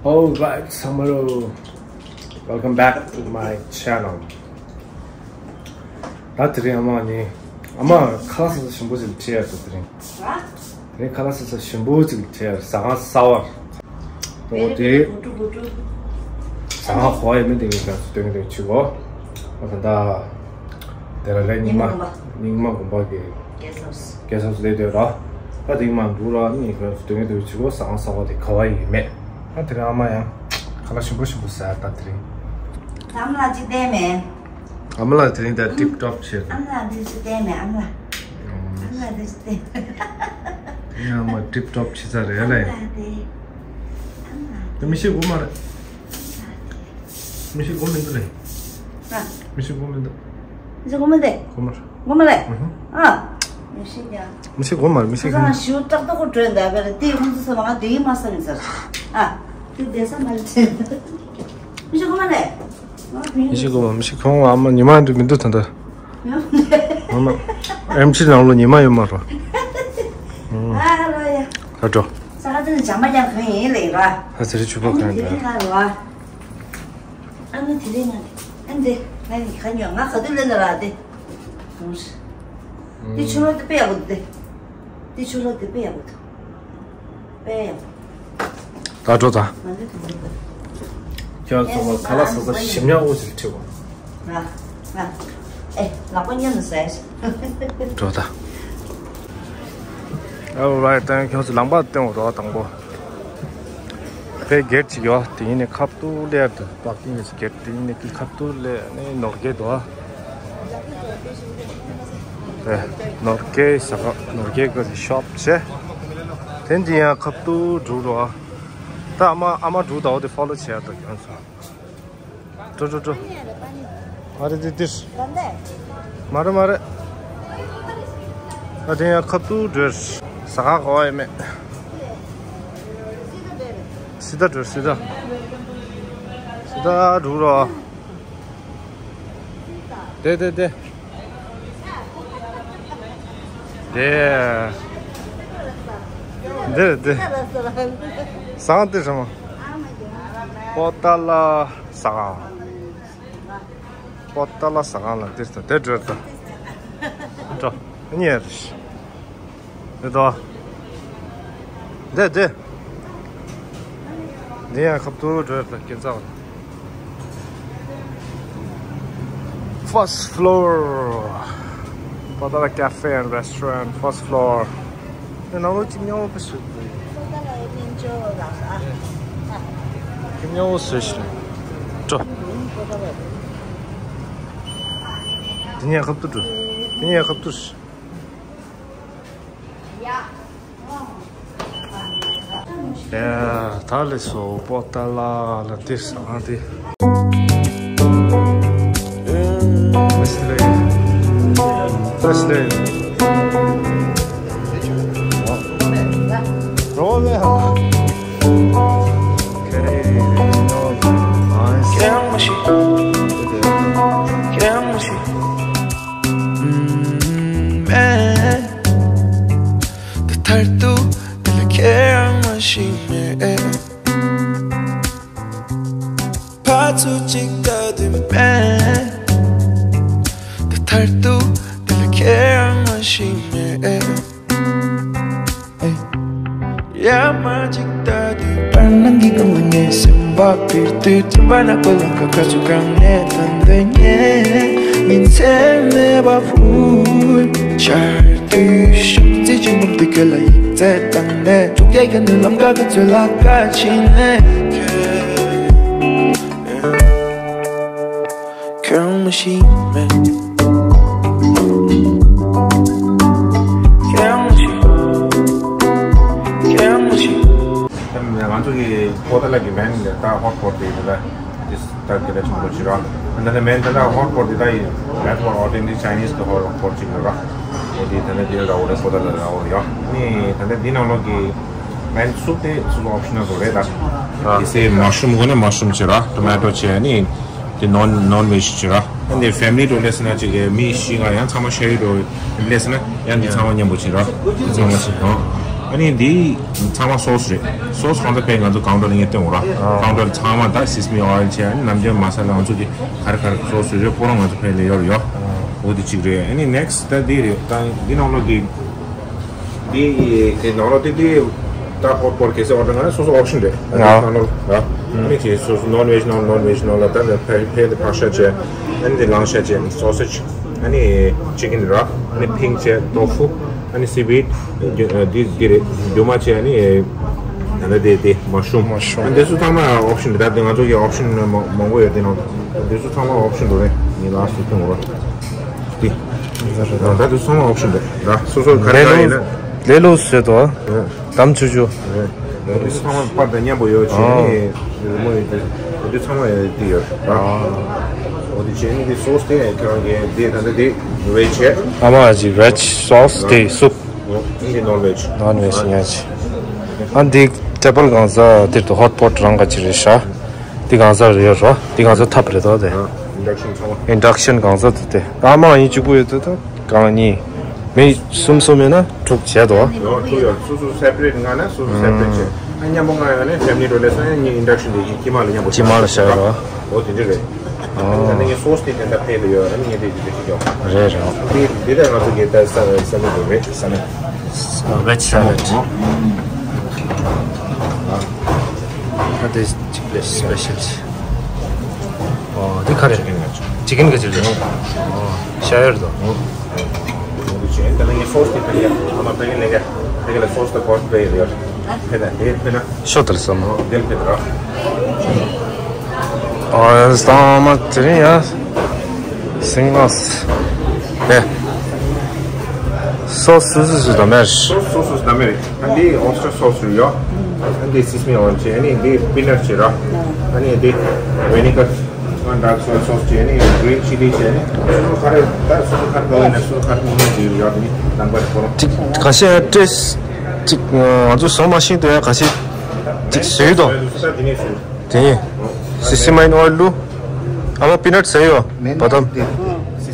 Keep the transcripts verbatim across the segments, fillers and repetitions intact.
Alright, ཚང་མ་ལོ། Welcome back to my channel. ད་དེ་རིང་ཨ་མ་ནི་ཨ་མ་ཁ་ལག་ཟ་ས་ཞིམ་པོ་ཞིག་ཁྲིད་ཡ་འདུག་དེ་རིང་། ཧ། དེ་རིང་ཁ་ལག་ཟ་ས་ཞིམ་པོ་ཞིག་ཁྲིད་ཡ། ཟ་ཁང་གསར་པ། འོ་དེ། བུ་ཕྲུག་བུ་ཕྲུག་ཟ་ཁང་ག་པར་ཡོད་མེད་དེ་ག་སྟོན་གྱི་འདུག་ཆུ་གོ། ཨ་ད་ད། དེ་ར་ལས་རྙིང་མ། རྙིང་མ་དགོན་པ་གི་རྒྱལ་ས། རྒྱལ་ས་སླེབས་དུས་ར། ད་དེ་མ་འདུག་ར། ནི་ག་སྟོན་གྱི་འདུག་ཆུ་གོ། ཟ་ཁང་གསར་པ་དེ་ག་པར་ཡོད་མེད། ཨ་དེ་རིང་ཨ་མ་ཡང་ཁ་ལག་ཞིམ་པོ་ཞིམ་པོ་ཟ་ཡ། ད་དེ་རིང་། ཨ་མ་ལགས་ཅིག་བསྟན་མེད། ཨ་མ་ལགས་དེ་རིང་ད་ཊིབ་ཊོབ་བྱས་འདུག་ཨ་མ་ལགས་འདི་ཅིག་བསྟན་མེད། ཨ་མ་ལགས། ཨ་མ་ལགས་འདི་ཅིག་བསྟན། ཡང་མ་ཊིབ་ཊོབ་བྱས་ཚར་རེད་ལེ། ཨ་མ་ལགས་དེ། ཨ་མ་ལགས་དེ། མི་ཤེས་གོ་མ་རེད། མི་ཤེས་གོ་མི་འདུག་ལེ། ཨ། མི་ཤེས་གོ་མི་འདུག་མི་ཤེས་གོ་མི་འདུག་གོ་མ་རེད། ངོ་མ་ལས། ཨ། མི་ཤེས་ཀྱང་། མི་ཤེས་གོ་མ་རེད། མི་ཤེས་གོ་མ་རེད། ཞུ་ཏག་ཏག་གོ་གྲོན་ད་བེར་དེ་ཁོང་ཚོ་ཚོ་མ་ང་དེ་ཡིན་མ་བསམ་ཡིན་ཟེར། ཨ། དེ་བསྡད་ས་མ་རེད། མི་ཤེས་གོ་མ་རེད། མི་ཤེས་གོ་མ། མི་ཤེས་ཁོང་ཨ་མ་ཉི་མ་འདྲ་མི་འདུག་ད་ལྟ། ཨ་མ། ཨེམ་ཆི་ནང་ལོ་ཉི་མ་ཡོད་མ་རེད། ཨ་རོ་ཡ། ད་འགྲོ། ས་ག་ཚོད་ནས་ཇ་མ་ཀྱང་གང་ཡིན་ལེ་ར། ད་ཟེར་ཆུ་ཕོ་གང་འདྲ། ཨ་ནི་དེ་རིང་ང་རེད་བ། ཨ་ནི་དེ་རིང་ང་རེད། ཨ་ནི་དེ་ང་ནི་ག་ཉོ། ང་ག་དུས་ལེན་ན་ར་དེ། འདི་ཆུ་ལོག་དེ་དཔེ་ཡག་པོ་འདུག་དེ། འདི་ཆུ་ལོག་དེ་དཔེ་ཡག་པོ་འདུག་དཔེ་ཡག་པོ། ད་འགྲོ་ད། ང་ཚོ་དེ་ཚོ་དེ། ཁྱོད་ཚོ་ཁ་ལག་ཟ་ས་ཞིམ་ཡག་པོ་ཞིག་ཁྲིད་དགོས། ང་ང་ཨེ་ལག་པ་མཉམ་དུ་ཟས། འགྲོ་ད། Alright, ད་ཁྱོད་ཚོ་ལམ་པ་སྟོན་འོ་རོགས་དང་པོ། དེ་གེ་ཊི་ཅིག་ཡོད། དེ་ཡིན་ནས་ཁ་ཐུག་ལེ་ཡར་དུ་པར་ཀིང་གི་གེ་ཊི་དེ་ཡིན་ནས་ཀི་ཁ་ཐུག་ལེ་ནས་ནོར་གེ་འདུག་ཨ། དེ་ནོར་གེ་ཟ་ཁང་། ནོར་གེ་གི་ཤོབ་བྱས། དེ་འདི་ཡང་ཁ་ཐུག་འགྲོ་རོགས། ད་ཨ་མ་ཨ་མ་འགྲོ་ད། འོ་དེ་ཕོ་ལོ་བྱས་ཡ་ད་ཁྱོད་ཚོ། འགྲོ་འགྲོ་འགྲོ། མ་རེད་འདི་འདིར། མ་རེད་མ་རེད། ད་དེ་ཡང་ཁ་ཐུག་འགྲོ། ཟ་ཁང་ག་པར་ཡོད་མེད། སི་ད་འགྲོ། སི་ད། སི་ད་འགྲོ་རོགས། དེ་དེ་དེ། དེ། དེ་དེ། ཟ་ཁང་དེ་རེད་མ། པོ་ཏ་ལ་ཟ་ཁང་། པོ་ཏ་ལ་ཟ་ཁང་ལ་འདིར་ད་དེ་འགྲོ་ད། འགྲོ། ཉེ་རེད། འདི་དོ། འདི་འདི། འདི་ཡང་ཁ་ཐུག་འགྲོ་ད་སྐྱིད་ཚ་བ། First floor. Potala Cafe and Restaurant, first floor. ནང་ལོགས་ཅིག་སྨྱོ་བ་ཞིག་འདུག་ཅིག་སྨྱོ་བ་ཞིག་འགྲོ། འདི་ཡང་ཁ་ཐུག་འགྲོ། འདི་ཡང་ཁ་ཐུག་ཞིག་ཡ། ད་ལས་སོ། པོ་ཏ་ལ་ལ་དེ་ཟ་ཁང་དེ། First day. First day. Roll it out. Okay. Nice. ད་མཐར་ཐུག་འདི་ལ་ཁྱེད་རང་མ་ཤེས་མེད། ཕར་ཚུར་གཅིག་ལྟ་དུས་མེད། ད་མཐར་ཐུག་འདི་ལ་ཁྱེད་རང་མ་ཤེས་མེད། ཡར་མར་གཅིག་ལྟ་དུས་བར་སྣང་གི་སྒང་ལ་ངའི་སེམས་པ་འཕུར་དུས། དྲན་པ་ནག་པོ་ལམ་ཁ་ཁ་ཚུར་གང་ནས་ཐོན་དུས། ངས་ཉིན་མཚན་མེད་པར་འཕུར། ཆར་དུས་ཤུགས་རྩེ་ཆེན་པོ་འདི་ཁྱོད་ལ་ཡིག་ཚད་བཏང་ནས། འབྱུང་རྒྱལ་གྱི་ནི་ལམ་ཁ་ག་ཚོད་ལ་ཁ་ཕྱིན་ནས། ཁྱོད་མ་ཤེས་མེད། ཁྱོད་མ་ཤེས། ཁྱོད་མ་ཤེས། ང་ཚོ་གི་པོ་ཏ་ལ་གི་མེན་ལ་ད་ཧོཊ་པོཊ་དེ་ད་ད་གི་ལ་ཆུང་པོ་ཅིག་ར། ད་ནི་མེན་ད་ད་ཧོཊ་པོཊ་དེ་ད་ཡི་ད་ཧོཊ་པོཊ་ཨོ་ཐེན་ཊིག་ཆའི་ནིས་གི་ཧོཊ་པོཊ་ཅིག་ར། འོ་དེ་ད་ནི་དེ་ར་འོ་རེ་པོ་ཏ་ལ་ར་འོ་ཡ། ནི་ད་ནི་དེ་ནང་ལོགས་གི་མེན་སུབ་དེ་སུབ་ཨོབ་ཤི་ནལ་རེད་ད། དེ་སེ་མ་ཤུམ་གོ་ནི་མ་ཤུམ་ཅིག་ར། ཊོ་མ་ཊོ་ཅིག་ནི་དེ་ནོན་ནོན་ཝེཇ་ཅིག་ར། ཨ་ནི་ཕེ་མི་ལི་འགྲོ་ལས་ཟེར་ན་ཅིག་གི་མི་བཞི་ལྔ་ཡང་ཚང་མ་ཤེ་རི་འགྲོ་ལས་ཟེར་ན་ཡང་འདི་ཚང་མ་མཉམ་པོ་ཅིག་ར། འདི་ཚང་མ་ཅིག་ཡང་ ཨ་ནི་འདི་ཚང་མ་སོ་སི་རེད། སོ་སི་གང་ཚ་ཕན་ང་ཚོ་ཀའུན་ཊར་ལ་ངས་སྟོན་འོང་ར། ཨ། ཀའུན་ཊར་ཚང་མ་ད་སི་སི་མི་ཨོ་ཡལ་བྱས། ཨ་ནི་ནམ་རྒྱུན་མ་ས་ལ་ང་ཚོ་གི་ག་རེ་ག་རེ་སོ་སི་རེད། ཁོ་རང་ང་ཚོ་ཕན་ལ་ཡོད་རེད་ཡོ། འོ་དེ་གཅིག་རེད། ཨ་ནི་ནེག་སི་ཊི་ད་འདི་རེད། ད་འདི་ནང་ལོགས་འདི། འདི་གི་ནང་ལོགས་དེ་དེ་ད་ཧོཊ་པོཊ་གལ་སྲིད་ཨོར་ཌར་གནང་ན་སོ་སོ་ཨོབ་ཤན་རེད། ཨ། ནང་ལོགས་ར། ཨ་ནི་ཅིག་སོ་སོ་ནོན་ཝེཇ་ནང་ནོན་ཝེཇ་ནང་ལ་ད་ཕེ་ཕེ་དེ་ཕག་ཤ་བྱས། ཨ་ནི་དེ་ལང་ཤ་བྱས། སོ་སེཇ། ཨ་ནི་ཅི་ཀན་ར། ཨ་ནི་ཕིང་བྱས། ཏོ་ཧྥུ། ཨ་ནི་སི་བིཌ། འདི་རེད། རྒྱུ་མ་བྱས། ཨ་ནི་ད་ལྟ་དེ་དེ་མ་ཤུམ། མ་ཤུམ། ཨ་ནི་དེ་ཚོ་ཚང་མ་ཨོབ་ཤན་རེད། ད་དེ་ང་ཚོ་གི་ཨོབ་ཤན་མང་པོ་ཡོད། དེ་ནང་དེ་ཚོ་ཚང་མ་ཨོབ་ཤན་རེད། ངས་ལ་སི་ཊི་སྟོན་དགོས་ར། དེ་ད་དེ་ཚང་མ་ཨོབ་ཤན་རེད་ར། སོ་སོ་ག་རེ་ག་ཡིན་ན། ལེ་ལོ་ཟེར་དོ། ཨ། དམ་ཆུ་ཆུ། རེད། འདི་ཚང་མ་པར་དང་མཉམ་པོ་ཡོད་བྱས་ནས། རི་མོ་ཡོད་དེ། འདི་ཚང་མ་ཡོད་དེ་ཡོད། ཨ། འོ་དེ་བྱས་ནས་འདི་སོ་སི་དེ་ཁྱོད་རང་གིས་འདི་ད་ལྟ་འདི་ཝེཇ་བྱས། ཨ་མ་ཅིག་ཝེཇ་སོ་སི་དེ་སུབ། འོ་འདི་ནོན་ཝེཇ། ནོན་ཝེཇ་ཉག་ཅིག། ཨ་འདི་ཊེ་བལ་གང་ཟག་དེར་དུ་ཧོཊ་པོཊ་རང་ག་ཅིག་རེད་ཤག། འདི་གང་ཟག་རེད་རོ། འདི་གང་ཟག་ཐབ་རེད་དོ་དེ། ཨ། ཨིན་ཌག་ཤན་ཚང་མ། ཨིན་ཌག་ཤན་གང་ཟག་དེ་དེ། ཨ་མ་ཡིན་གཅིག་པུ་ཡོད་དེ་ད། གང་གཉིས། མི་གསུམ་གསུམ་ཡོད་ན་དྲུག་བྱས་དོ། ཡོ་དྲུག་ཡོད། སོ་སོ་སེ་པ་རེཊ་མངགས་ན་སོ་སོ་སེ་པ་རེཊ་བྱས། ཨ་མཉམ་པོ་མངགས་ཡོད་ན་ཕེ་མི་ལི་རོ་ལེགས་སོང་། ཡང་གཉིས་ཨིན་ཌག་ཤན་དེ་དཀྱིལ་མ་ལ་མཉམ་པོ་དཀྱིལ་མ་ལ་བཞག་ཡོད་རོ། འོ་དེ་འདྲ་རེད། ཨ། ད་ནི་ངས་སོ་སི་དེ་དེ་འདྲ་ཕེ་ལ་ཡོད། ཨ་ནི་ངས་དེ་དེ་དེ་ཤི་ཀྱང་། རེད་རེད། དེ་དེ་ད་ང་ཚོ་གི་ད་ས་ས་ལེ་དེ་རེད། ས་ལེ། ཝེཇ་ས་ལེ། ཨ་དེ་ཅིག་པེ་སི་པེ་ཤལ་ཅིག། ཨོ་འདི་ག་རེ། ཅི་ཀན་ག་ཅི་རེད། ཨོ་ཤ་ཡར་དོ། ཨོ་འདི་ཅི་ཨན་ད་ལ་ངས་སོ་སི་དེ་ཕེ་ཡ། ཨ་མ་ཕེ་ཡ་ལེ་ག་ཕེ་ཡ་ལ་སོ་སི་དེ་ཕོར་ཕེ་ཡ་ཕེ་ན་དེ་ཕེ་ན། ཤོ་དལ་སོ་མོ། འོ་དེ་ཕེ་ན་ར། ཨོ་སྟོང་མ་དེ་རིང་ཡ། སིང་ལོས། ཨེ། སོ་སོ་སོ་སོ་ད་མེར། སོ་སོ་སོ་ད་མེར། ཨ་འདི་ཨོ་སི་ཊར་སོ་སི་ཡོད། ཨ་འདི་སི་སི་མི་ཨོ་ཡལ་བྱས། ཨ་ནི་འདི་པི་ནཊ་བྱས་ར། ཨ་ནི་འདི་ཝི་ནི་གར། ཨ་ཌརཀ་སོ་ཡ་སོ་སི་བྱས། ཨ་ནི་གི་རིན་ཆི་ལི་བྱས། ཨ་ནི་སོ་སོ་ག་རེ་ད་སོ་སོ་ག་རེ་དགའ་བ་ཡིན་ན་སོ་སོ་ག་རེ་མི་ཉན་གྱི་ཡོད། ཨ་འདི་ནང་པ་རེ་ཁོ་རང་། ཅིག་ཁ་ཤས་ཡང་སྤྲད། ཅིག་ང་ཚོ་བཟོ་མ་ཤེས་དུས་ཡང་ཁ་ཤས་ཅིག་བཟོས་དོ། ད་འདི་ནས་བཟོས། དེ་ཡིན། སི་སི་མི་ཨོ་ཡལ་བླུགས། ཨ་མ་པི་ནཊ་ཟ་ཡོད། མེན་བ་དམ།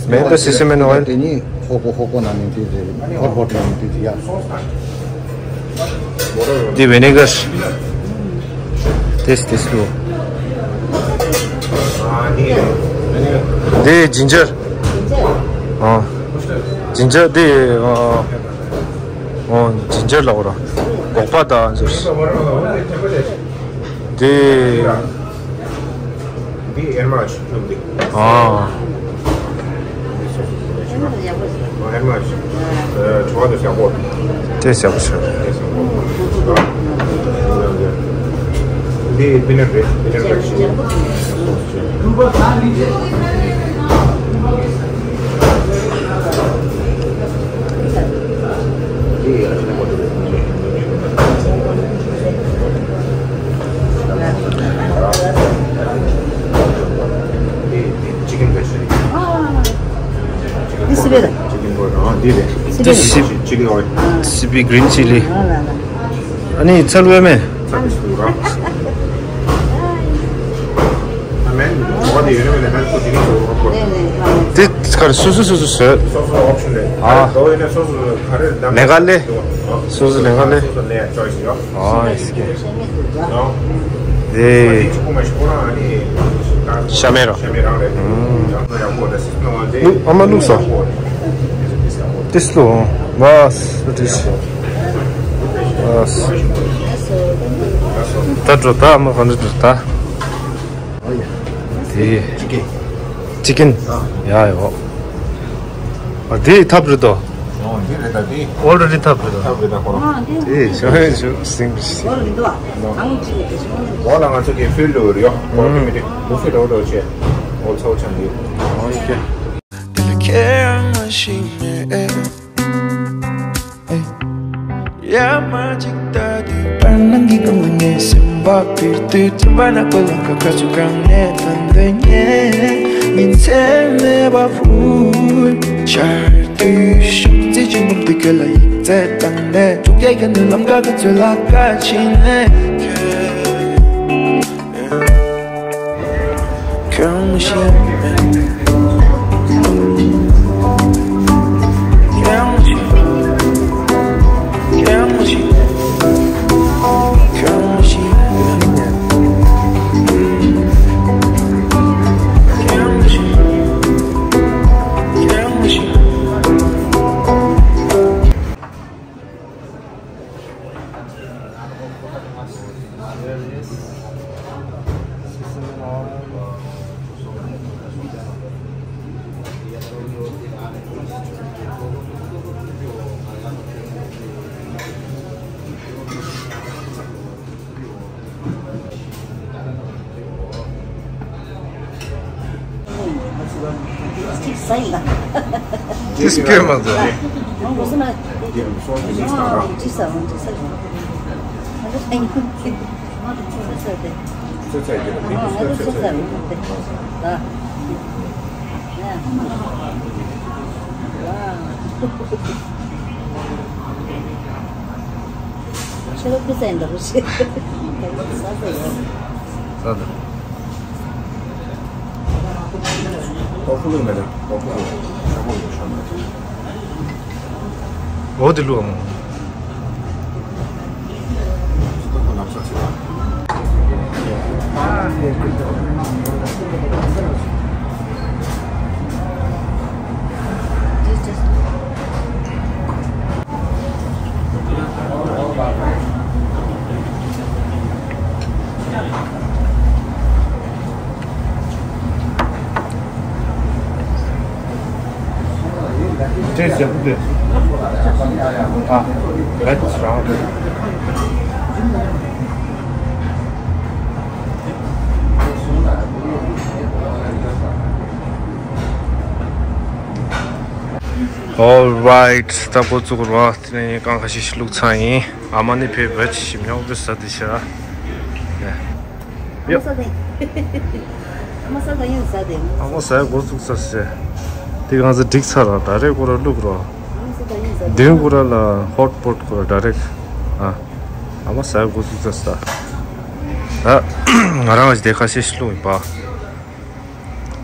མེན་པ་སི་སི་མི་ཨོ་ཡལ། དེ་ནི་ཧོ་པོ་ཧོ་པོ་ན་ནི་དེ་རེད། ཧོར་ཧོར་ན་ནི་དེ་རེད་ཡ། འདི་ཝི་ནི་གར། དེས་དེས་ལོ། འདི་ཇིན་ཇར། ཨ། ཇིན་ཇར་འདི། ཨ། ཨོ་ཇིན་ཇར་ལ་འོ་ར། སྒོག་པ་དང་ཟེར། འདི། འདི་ཨེར་མ་ཆུ་འདི། ཨ། འདི་སོ་སོ་འདི་ཆུ་ན། ཨེར་མ་ཆུ། ཨ་བྲོ་བ་འདི་ཡག་པོ། དེ་ཡག་པོ་ཆུ། འདི་པི་ནཊ་རེད། པི་ནཊ་རེད། འདི་ཨ་ཆུ་ན་མ་འདུག་འདི་ཅི་ཀན་བེ་ཇི་རེད། ཨ། འདི་སི་པེ་ར། ཅི་ཀན་བེ་ཇི། ཨ་འདི་རེད། སི་པེ་ར། ཅི་ལི་ཨོ་ཡལ། སི་པེ་གི་རིན་ཆི་ལི། ཨ་ལ་ལ། ཨ་ནི་ཚལ་བས་མེད། ཚལ་བས་མེད། ཨ་མེན། འོ་དེ་ཡོད་མེད་ལ་ཁ་ཚོ་ཅི་ཀན་བེ་ཇི། དེ་གར་སོ་སོ་སོ་སོ་བཟོས། སོ་སོ་ཨོབ་ཤན་རེད། ཨ། དོ་ཡིན་ན་སོ་སོ་ག་རེ་ལེན་ག་ལེ། སོ་སོ་ལེན་ག་ལེ། སོ་སོ་ལེན་ཆོ་ཡིས་ཡོད། ཨ་ཡེས་ཀེ། ཨ་ནི་ཤ་མེད་ར། ཤ་མེད་རང་རེད། ཨ་མ་ལུག་ས། ཏིས་ལོ། མ་ས་ཏིས། ད་འགྲོ་ད་ཨ་མ་ག་འདྲ་འགྲོ་ད། དེ། ཅི་ཀན། ཅི་ཀན། ཡ་ཡོ། ཨ་དེ་ཐབ་རེད་དོ། ཨོ་དེ་རེད་ད་དེ། ཨོལ་རེ་ཌི་ཐབ་རེད་དོ། ཐབ་རེད་ད་ཁོ་རང་། དེ་ཞོ་ཧེ་ཞོ་སིང་སིང་། ཨོ་ལ་ང་ཚོ་གི་ཕུལ་ལོ་རེད་ཡོ། ཨོ་དེ་མི་དེ་མུ་ཕི་རོ་རོ་ཆེ། ཨོ་ཚོ་ཆང་དེ། ཨོ་ཡེ། དེ་ལ་ཁྱེད་རང་མ་ཤེས་ནས། ཨེ། ཡ་མ་གཅིག་ལྟ་དུས་པར་སྣང་གི་སྒང་ལ་ངའི་སེམས་པ་འཕེར་དུས། ཚན་པ་ནག་པོ་ལམ་ཁ་ཁ་ཚུར་གང་ནས་ཐོན་འདོད་ཉེ། ཉིན་མཚན་མེད་པ་ཕུལ། ཆར་དུས་ཤུགས་རྩེ་ཆེན་པོ་འདི་ཁྱོད་ལ་ཡིག་ཚད་བཏང་ནས། ཐུགས་རྒྱལ་ཁྱོད་ནི་ལམ་ཁ་ཁ་ཚུར་ལ་ཁ་ཕྱིན་ནས། ཁྱོད་མི་ཤེས། ཁྱོད་མི་ཤེས། ཁྱོད་མི་ཤེས། There it is. Sesame oil. This game is a འོ་དེ་ལུག་ཨ་མོ། Taste is good. Ah, that's wrong. All right, ད་འགོ་བཙུགས་རོགས། དེ་ནས་རྐང་ཁ་ཤས་ཤིག་བླུགས་ཚར་ཡིན། ཨ་མ་ནི་ཕེབས་པ་ཅིག་ཞིམ་ཉོག་པོ་ཟ་དེ་ཤ། ཨ་མ་ཟ་དེ། ཨ་མ་ཟ་དེ་ཡིན་ཟ་དེ། ཨ་མ་ཟ་འགོ་བཙུགས་ཚར་ཟེ། དེ་གང་ཟེ་འགྲིག་ཚར་ར་ད་རེས་ཁོ་ར་བླུགས་རོགས། ཨ་མ་ཟ་དེ་ཡིན་ཟ་དེ། དེ་ཁོ་ར་ལ་ཧོ་ཊི་པོ་ཊི་ཁོ་ར་ཌའི་རེག་ཊི། ཨ་མ་ཟ་འགོ་བཙུགས་ཚར་ཟེ། ད་ང་རང་གི་དེ་ཁ་ཤས་ཤིག་བླུགས་ཡིན་པ།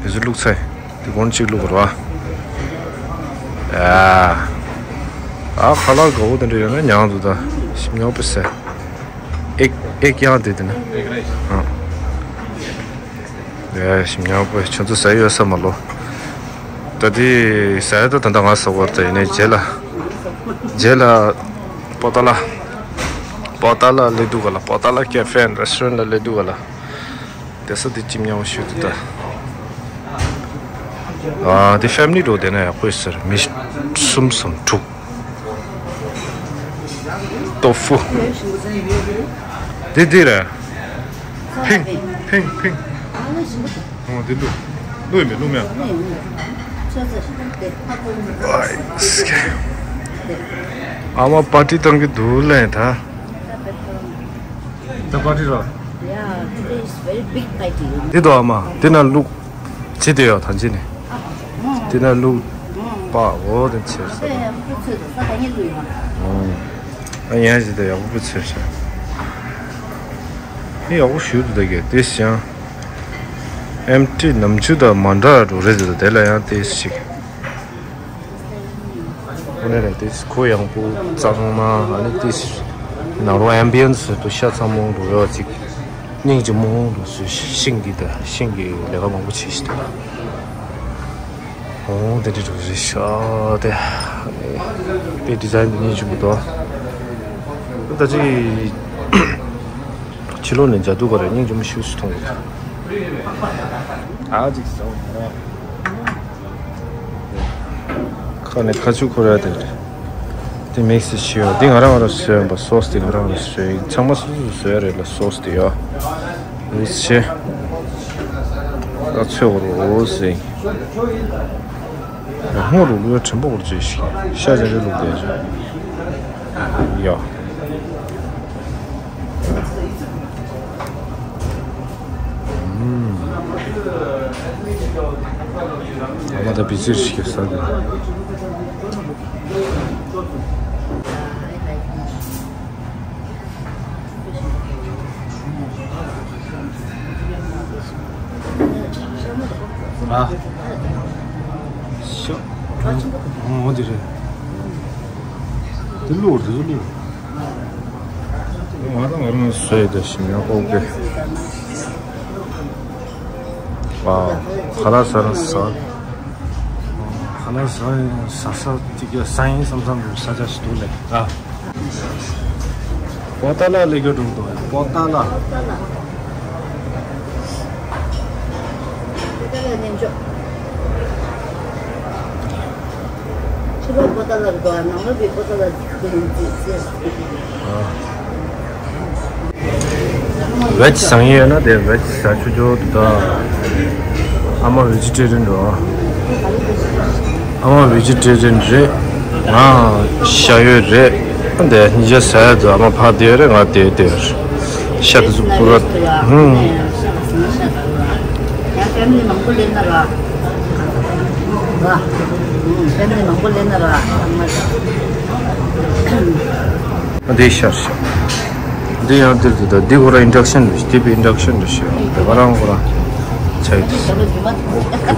དེ་ཚོ་བླུགས་ཚར། དེ་གོང་གཅིག་བླུགས་རོགས། ཨ། ཨ་ཁ་ལག་དགའ་བོ་དེ་འདྲ་ཡོད་ན་ཉང་དུ་ད་ཞིམ་ཉོག་པོ་ཟེ། ཨེག་ཨེག་ཡང་དེ་དེ་ན། ཨ། ཨེ་ཞིམ་ཉོག་པོ་ཁྱོད་ཚོ་ཟ་ཡོད་ས་མ་ལོ། ད་དེ་ཟ་ཡ་ད་ད་ད་ང་ཟ་བར་ད་ཡིན་ནའི་རྗེས་ལ། རྗེས་ལ། པོ་ཏ་ལ། པོ་ཏ་ལ་ལེ་དུ་ག་ལ་པོ་ཏ་ལ་ཀེ་ཧྥེ་ཨེན་རེ་སི་ཊོ་རེན་ཊི་ལ་ལེ་དུ་ག་ལ། དེ་ས་དེ་ཅིམ་ཉམས་ཤོས་དེ་ད། ཨ་དེ་ཕེ་མི་ལི་འགྲོ་དེ་ན་ཡག་པོ་ཡོད་ཟེར། མི་གསུམ་གསུམ་དྲུག་ཏོ་ཧྥུ། དེ་དེ་རེད། ཕིང་ཕིང་ཕིང་། ཨོ་དེ་ལུག་ལུག་མེད་ལུག་མེད། ཨ་མ་པར་ཊི་གཏོང་གི་འདུག་ལེ་ད། ད་པར་ཊི་རོ། Yeah, today is very big party. འདི་དོ་ཨ་མ། འདི་ན་ལུག་ཅི་དེ་ཡོད་ཐང་ཅི་ནི། འདི་ན་ལུག་པ་འོ་དེ་ཆེ་ས། ཨ་ཡན་ཅི་དེ་ཡག་པོ་ཆེ་ས། ཨི་ཡག་པོ་ཞུ་དུ་དེ་གེ་དེ་ཞང་། ཨེམ་ཊི་ནམ་ཆུ་དང་མ་འདྲ་འགྲོ་རེད་དེ་དེ་ལ་ཡང་དེ་ཞིག་ཁོ་ནས་རེད་དེ་ཁོ་ཡང་པོ་གཙང་མ་ཨ་ནི་དེ་ནང་རོ་ཨེམ་བི་ཡན་སི་དུ་ཤ་ཚ་མོང་རུ་ཡོད་ཅིག་སྙིང་རྗེ་མོང་རུ་སུ་ཤིང་གི་ད་ཤིང་གི་ལས་ཀ་མང་པོ་བྱེད་ཤི་ད། ཨོ་དེ་འདྲ་འགྲོ་རེད་ཤག་དེ་པའི་ཌི་ཛའིན་དེ་སྙིང་རྗེ་མོ་འདུག་ད་ཅི་ཕྱི་ལོགས་ནས་མཇལ་དུས་ག་རེ་སྙིང་རྗེ་མོ་ཤུགས་སུ་མཐོང་གི་འདུག་ཨ་ཅིག་ཟ་འོ་ན་ར། ཁ་ནས་ཁ་ཆུ་ཁོ་ར་དེ་རེད། དེ་མིག་སི་ཤིའོ་དེ་ང་རང་ང་རང་བཟོས་ཡིན་པ། སོ་སི་དེ་ང་རང་ང་རང་བཟོས་ཡིན། ཚང་མ་སོ་སོ་བཟོས་ཡ་རེད་ལ་སོ་སི་དེ་ཡོ། རུས་ཆེ། ད་ཚོད་འོ་རུ་འོ་ཟེ། ཡ་ཧོ་རུ་ལུ་ཡ་དྲན་པོ་འོ་རུ་ཅེ་ཤི་ཤ་ཅན་རེ་ལུག་དེ་རེད་ཡ། ཨ་མ་ད་བི་ཙིར་ཞིག་གི་ས་དེ། ཨ། ཤོ། འོ་འདི་རེད། འདི་ལུག་འདི་ཚོ་ལུག་ང་དང་ང་རང་བཟོས་ཡོད་ཞིམ་ཡང་ཨོ་ཀེ། ཨ། ཁ་ལག་ཟ་རང་ཟ། ཁ་ལག་ཟ་ཡང་ཟ་ས་ཅིག་ཡ་ཟ་ཡིན་བསམ་བསམ་གྱི་ས་ཆ་ཞིག་འདུག་ལེ། ཨ། པོ་ཏ་ལ་ལས་ཀྱི་འགྲོ་འདུག་པོ་ཏ་ལ། པོ་ཏ་ལ། པོ་ཏ་ལ་ནས་འཇོག་ཕྱི་ལོགས་པོ་ཏ་ལ་རེད་པ། ནང་ལོགས་པའི་པོ་ཏ་ལ་ཟེར་གྱི་ཡིན་ཟེར། ཝེ་ཇི་བཟང་ཡོད་ན་དེ་ཝེ་ཇི་ཟ་ཆོག་ཆོག་འདུག་ད། ཨ་མ་ཝེ་ཇི་ཊེ་རི་ཡན་རེད། ཨ་མ་ཝེ་ཇི་ཊེ་རི་ཡན་རེད། ང་ཤ་ཡོད་རེད། དེ་ཉིན་ཞག་ཟ་ཡ་འདུག་ཨ་མ་ཕར་བསྡད་རེད། ང་དེ་བསྡད་རེད། ཤ་དེ་ཚོ་ཕུ་ར། ཧུམ། ཡང་ཕེ་མི་ལི་མང་པོ་སླེབས་ན་ར། ཨ། ཕེ་མི་ལི་མང་པོ་སླེབས་ན་ར། ཨ་མ། འདི་ཤར་ཤར། འདི་ཡང་འདིར་འདི་དང་འདི་ཁོ་རང་ཨིན་ཌག་ཤན་རེད། འདི་པའི་ཨིན་ཌག་ཤན་རེད་ཤག་དེ་ག་རང་ཁོ་རང་ཆ་ཡི་འདུག་རྒྱུ་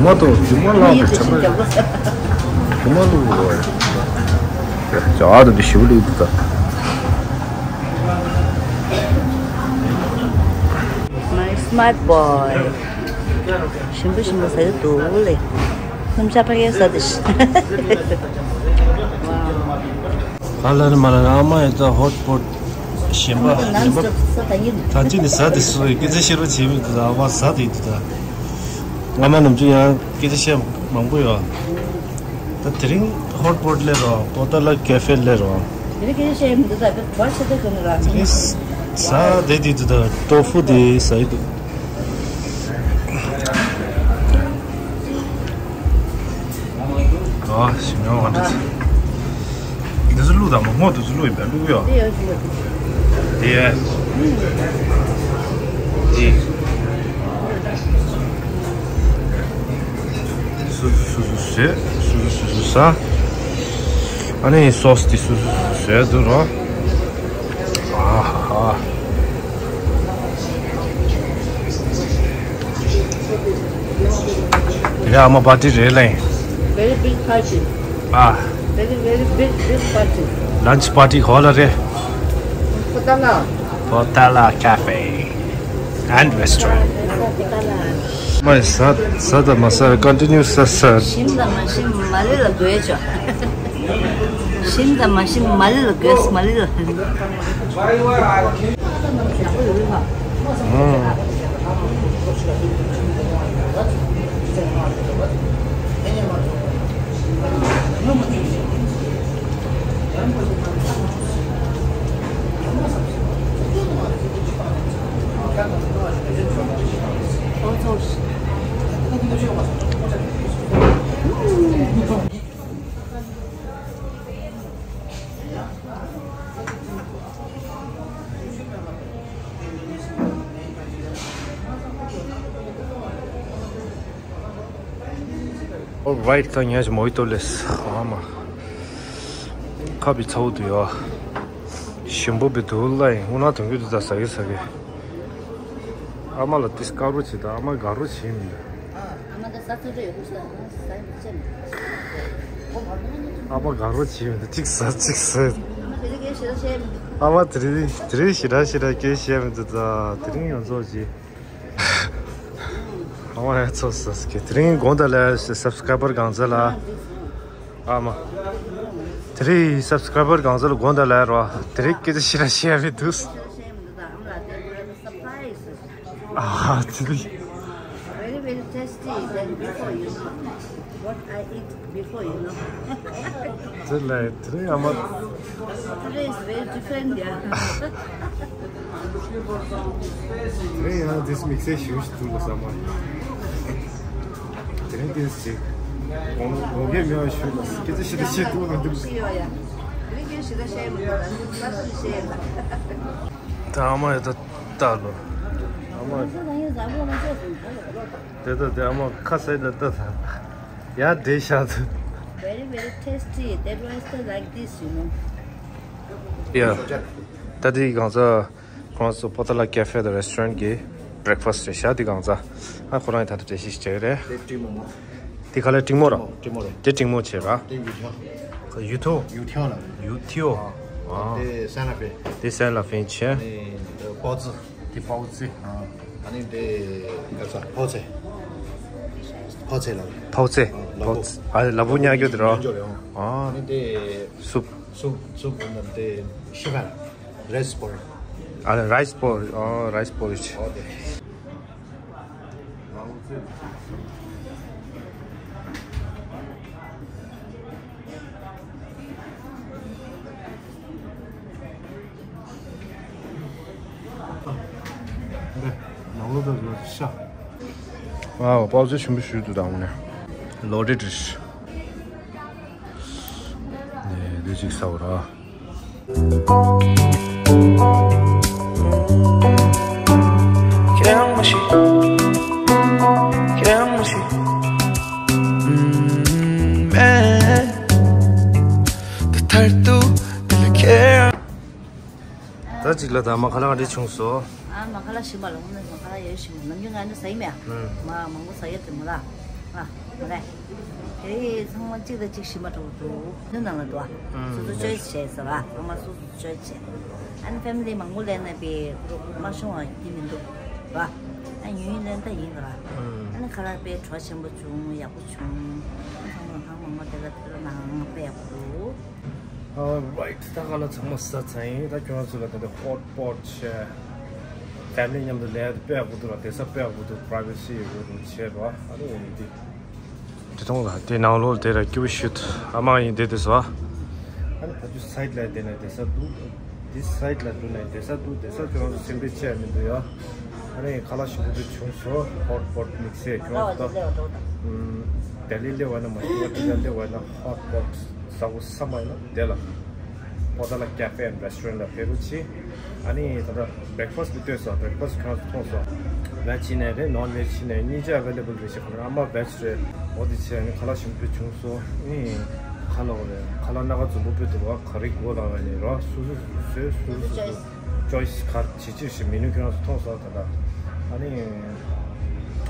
མ་འདུག་རྒྱུ་མ་འདུག་རྒྱུ་མ་བླངས་པའི་ཁྲམ་རེད། རྒྱུ་མ་བླུགས་རོགས་ཡ། ཅག་ཨ་དང་འདི་ཞིབ་ལུགས་འདུག་ད། My smart boy. ཞིམ་པོ་ཞིམ་པོ་ཟ་གི་འདུག་ལེ། སྣུམ་ཤ་ཕ་གིར་ཟ་དེ་ཤི། ག་ལ་ནི་མ་ལ་ནི་ཨ་མ་ཡི་ད་ཧོ་ཊི་པོ་ཊི་ཞིམ་པ་ཞིམ་པ། ད་ཅི་ནི་ཟ་དེ་སུ་ཡི་སྐད་ཆ་ཤེས་རོགས་བྱེད་མི་འདུག་ད་ཨ་མ་ཟ་དེ་འདུག་ད། ཨ་མ་ནམ་རྒྱུན་ཡང་སྐད་ཆ་བཤད་མང་པོ་ཡོད། ད་དེ་རིང་ཧོ་ཊི་པོ་ཊི་སླེབས་རོགས། པོ་ཏ་ལ་ཀེ་ཧྥེ་སླེབས་རོགས། དེ་རིང་སྐད་ཆ་བཤད་མི་འདུག་ད་བར་ཆད་ད་གོ་ནི་ར། དེ་རིང་ཟ་དེ་དེ་འདུག་ད་ཏོ་ཧྥུ་དེ་ཟ་ཡི་འདུག་ཨ། ཞིམ་ཡོང་བ་འདྲ། འདི་ཚོ་བླུགས་དང་མ་སྔོ་འདི་ཚོ་བླུགས་ཡིན་པས་བླུགས་ཡོད། དེ་ཡ་ཞིམ་པ་འདུག་དེ་ཡ། དེ། སོ་སོ་སོ་སོ་བཟོས། སོ་སོ་སོ་སོ་ཟ། ཨ་ནི་སོ་སི་དེ་སོ་སོ་སོ་སོ་བཟོས་འདུག་རོ། ཨ་ཧ་ཧ། དེ་རིང་ཨ་མ་པར་ཊི་རེད་ལེ། Very big party. ཨ། Very, very big, big party. ལན་ཆི་པར་ཊི་ཧོལ་རེད། པོ་ཏ་ལ། པོ་ཏ་ལ་ཀེ་ཧྥེ་ཨེན་ཌི་རེ་སི་ཊོ་རེན་ཊི། མ་ཟ་ཟ་དང་མ་ཟ་ཀོན་ཊི་ནིའུ་ཟ་ཟ། ཞིམ་དང་མ་ཞིམ་མ་ལི་ལ་དགོས་ཆོག་ཞིམ་དང་མ་ཞིམ་མ་ལི་ལ་དགོས་མ་ལི་ལ། All right, ད་ཉལ་ཞིག་མོ་ཧི་ཏོ་ལེས། ཨ་མ། ཁ་བི་ཚ་བོ་དུ་ཡོ། ཞིམ་པོ་བི་དུ་ལ་ཡིན། འུ་ན་དུང་གི་དུ་ད་ཟ་གི་ཟ་གི། ཨ་མ་ལ་ཏིས་དཀར་རོ་བྱེད་ད་ཨ་མ་དགའ་རོ་བྱེད་མི་འདུག་ཨ་མ་ད་ཟ་ཚོད་རེ་ཡོད་ཟ་ཟ་ཡིན་ཅན། ཨ་མ་དགའ་རོ་བྱེད་མི་འདུག་གཅིག་ཟ་གཅིག་ཟ། ཨ་མ་དེ་རིང་གའི་ཞེ་ད་བཤད་མི་འདུག་ཨ་མ་དེ་རིང་དེ་རིང་ཞེ་ད་ཞེ་ད་གའི་བཤད་མི་འདུག་ད་དེ་རིང་ཡོངས་རྫོགས་བྱེད། ཨ་མ་ཡ་ཚོ་ཟ་ཟ་གི་དེ་རིང་དགོང་དག་ལ་སབ་སི་ཀ་རའི་བར་གང་ཚ་ལ། ཨ་མ། དེ་རིང་སབ་སི་ཀ་རའི་བར་གང་ཚ་ལ་དགོང་དག་ལ་རོ། དེ་རིང་སྐད་ཆ་ཞེ་ད་བཤད་མི་འདུག་ཨ་དེ་རིང་Very, very tasty than before, you know. What I eat before, you know. དེ་ལ་དེ་རིང་ཨ་མ། Today is very different, yeah. དེ་རིང་ཡང་དེ་དམིགས་བསལ་ཞིག་འདུག་ལ་ས་མ། དེ་རིང་དེ་ཞིག་གོང་གོང་གས་མེད་པ་ཞུ་ལ་སྐད་ཆ་ཞིག་འདུག་ཞེས་འདུག་ལ་འདུག་ཞེས་ཡོད་ཡ། དེ་རིང་གས་ཞིག་ད་བཤད་མི་འདུག་ལ་ས་ཞིག་བཤད་ཡ། ད་ཨ་མ་ཡོད་ད་ལྟ་ལོ། ཨ་མ། དེ་ད་དེ་ཨ་མ་ཁ་ཟས་ད་ལྟ་ད། ཡ་དེ་ཤ་དུ། Very, very tasty. That was the like this, you know. Yeah. ད་དེ་གང་ཚ་ཁོང་ཚོ་པོ་ཏ་ལ་ཀེ་ཧྥེ་དང་རེ་སི་ཊོ་རན་ཊི་གི་བྷི་རེག་ཕ་སི་ཊི་རེད་ཤག་དེ་གང་ཚ། ཨ་ཁོ་རང་ཡི་ད་ལྟ་འགྲེལ་བཤད་ཞིག་བྱས་རེད། དེ་ཀྲིང་མོ་མོ། དེ་ག་ལ་ཀྲིང་མོ་ར། ཀྲིང་མོ་རེད། དེ་ཀྲིང་མོ་བྱས་ར། དེ་ཡུ་ཐིའོ། ཡུ་ཐིའོ། ཡུ་ཐིའོ་ལ། ཡུ་ཐིའོ། ཨ། དེ་སན་ལ་ཕེ། དེ་སན་ལ་ཕེ་བྱས། དེ་པའོ་ཙི། དེ་པའོ་ཙི། ཨ། ཨ་ནི་དེ་ག་ས་ཕའོ་ཙེ། ཕའོ་ཙེ་ལ། ཕའོ་ཙེ། ཨ། ལ་ཕུག་ཕའོ་ཙེ། ཨ། ལ་ཕུག་ཉག་གི་དེ་ར། ཉག་གི་ར། ཨ། ཨ་ནི་དེ་སུབ། སུབ་སུབ་ནང་དེ་ཤི་ཁ་རེ་སི་པོ་ར། ཨ་ནི་རའི་སི་པོ་རི་ཨོ་རའི་སི་པོ་རི་ཆེ། ཨ་པའོ་ཙི་ཆེན་པོ་ཞིག་འདུག་ད་འོ་ནས་ལོ་ཌེ་ཌི་རེད། ནས་འདི་གཅིག་ཟ་བ་ར། ད་གཅིག་ལ་ད་མ་ཁ་ལག་འདི་བྱུང་སོང་། ཨ་མ་ཁ་ལག་ཞིམ་པ་ལ་ངོ་མ་མ་ཁ་ལག་ཡོད་ཞིམ་པ་ནམ་རྒྱུན་ང་འདི་ཟ་ཡི་མེད་ཨ། ཨུམ། མ་མང་པོ་ཟ་ཡི་དེ་མ་ལ། ཨ་མ་ལ། དེ་ཚང་མ་གཅིག་དང་གཅིག་ཞིམ་པ་འདྲ་པོ་འདུག་ནུ་ནང་ལ་འདུག་ཨ། ཨུམ། སོ་སོ་ཅོའི་སི་བྱས་ཟེར་བ་ཚང་མ་སོ་སོ་ཅོའི་སི་བྱས། ཨ་ནི་ཕེ་མི་ལི་མང་པོ་སླེབས་ན་པའི་མ་ཤོང་བ་དེ་མི་འདུག་བ། ཨ་ཉུང་ཉུང་ལེན་ད་ཡིན་ག་ར། ཨུམ། ཨ་ནི་ཁ་ལག་དཔེ་བྲོ་བ་ཆེན་པོ་བྱུང་ཡག་པོ་བྱུང་། ཨ་ཚང་མ་ལ་ཧང་མང་མ་དེ་ལ་དེ་ལ་ནང་དཔེ་ཡག་པོ་འདུག Alright, ད་ག་ལ་ཚང་མ་ཟ་ཚར་ཡིན། ད་ཁྱོད་རང་ཚོ་ལ་ད་ལྟ་ཧོཊ་པོཊ་བྱས། ཕེ་མི་ལི་མཉམ་དུ་ལས་དཔེ་ཡག་པོ་འདུག་ལ། བསྡད་ས་དཔེ་ཡག་པོ་འདུག་པ་རའི་ཝེ་སི་ཡོད་དགོས་འདུག་བྱས་པ། ཨ་ནི་འོ་ནི་འདི། དེ་མཐོང་ལ་དེ་ནང་ལོགས་དེ་ར་སྐྱིད་པོ་ཞིག་ཨ་མ་ཡིན་དེ་དེ་ཟ། ཨ་ནི་ཕ་ཆུ་སའིཌ་ལ་བསྡད་ན་བསྡད་ས་འདུག་འདི་སའིཌ་ལ་འདུག་ན་བསྡད་ས་འདུག་བསྡད་ས་ཁྱོད་རང་ཚོ་སེམས་ཁྲལ་བྱས་མི་འདུག་ཡ། ཨ་ནི་ཁ་ལག་ཞིམ་པོ་འདི་བྱུང་སོང་། ཧོཊ་པོཊ་དམིགས་བསལ་ཁྱོད་རང་ཚོ་ད། ཨུམ། ལྡི་ལི་སླེབས་པ་ན་མ་ཤི་ཀ་ཏི་ཀ་སླེབས་པ་ན་ཧོཊ་པོཊ་ཟ་དགོས་བསམ་པ་ཡིན་ན་དེ་ལ། Potala Cafe and Restaurant ལ་ཕེབས་རོགས་གྱིས། ཨ་ནི་ད་ལྟ་བྷེ་རེག་ཕ་སི་ཊི་འདི་སྟོན་སོང་། བྷེ་རེག་ཕ་སི་ཊི་ཁྱོད་རང་ཚོ་མཐོང་སོང་། ཝེཇ་ཡིན་ནའི་རེད། ནོན་ཝེཇ་ཡིན་ནའི་གཉིས་ཆ་ཨ་ཝེ་ལེ་བལ་རེད་ཤག་ཨ་མ་ཝེཇ་རེད། འོ་དེ་བྱས་ནས་ཁ་ལག་ཞིམ་པོ་བྱུང་སོང་། ཨེ། ཁ་ལག་རེད། ཁ་ལག་སྣ་ཁ་འཛོམས་པོ་དཔེ་འདུག་བ། ག་རེ་དགོས་ལབ་ཡ་ནི་རོ། སོ་སོ་སོ་སོའི་སོ་སོ་སོ་སོ་ཅོའི་སི་ག་རེ་བྱེད་ཅེས་ཤིག་མེ་ནུ་ཁྱོད་རང་ཚོ་མཐོང་སོང་ད་ལྟ། ཨ་ནི་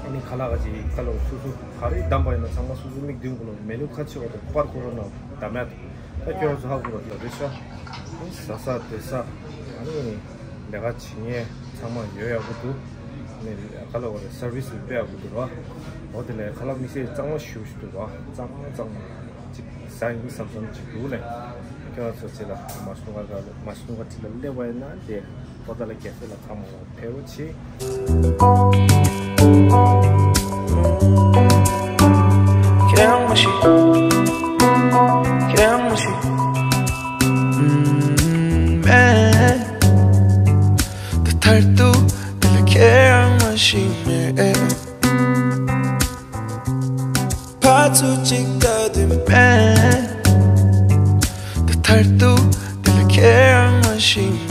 ཨ་ནི་ཁ་ལག་ག་ཅིག་ཁ་ལག་སོ་སོ་ག་རེ་བདམས་པ་ཡིན་ན་ཚང་མ་སོ་སོ་མིག་མདུན་གུ་ལ་མེ་ནུ་ཁ་ཕྱེ་བ་དང་པར་ཁོ་རང་ནང་བདམས་ཡ། ད་ཁྱོད་ཚོ་ཧ་གོ་ར་ལ་རེད་ཤག་ཟ་ས་སྡོད་ས། ཨ་ནི་ལས་ཀ་བྱེད་མཁན་ཚང་མ་ཡོད་ཡག་པོ་འདུག་ཨ་ནི་ག་ལ་བ་རེད། སར་བི་སི་དཔེ་ཡག་པོ་འདུག་ར། འོ་དེ་ལས་ཁ་ལག་དམིགས་བསལ་གཙང་མ་ཞེ་པོ་ཞིག་འདུག་ར། གཙང་མ་གཙང་མ་ཅིག་ཟ་ཡིན་བསམ་བསམ་ཅིག་འདུག་ལས། ཁྱོད་ཚོ་ཅི་ལ་མ་སུ་ནུ་ག་མ་སུ་ནུ་ག་ཅི་ལ་སླེབས་པ་ཡིན་ན་དེ། Potala Cafe ལ་ཚང་མ་ལ་ཕེབས་རོགས་གྱིས།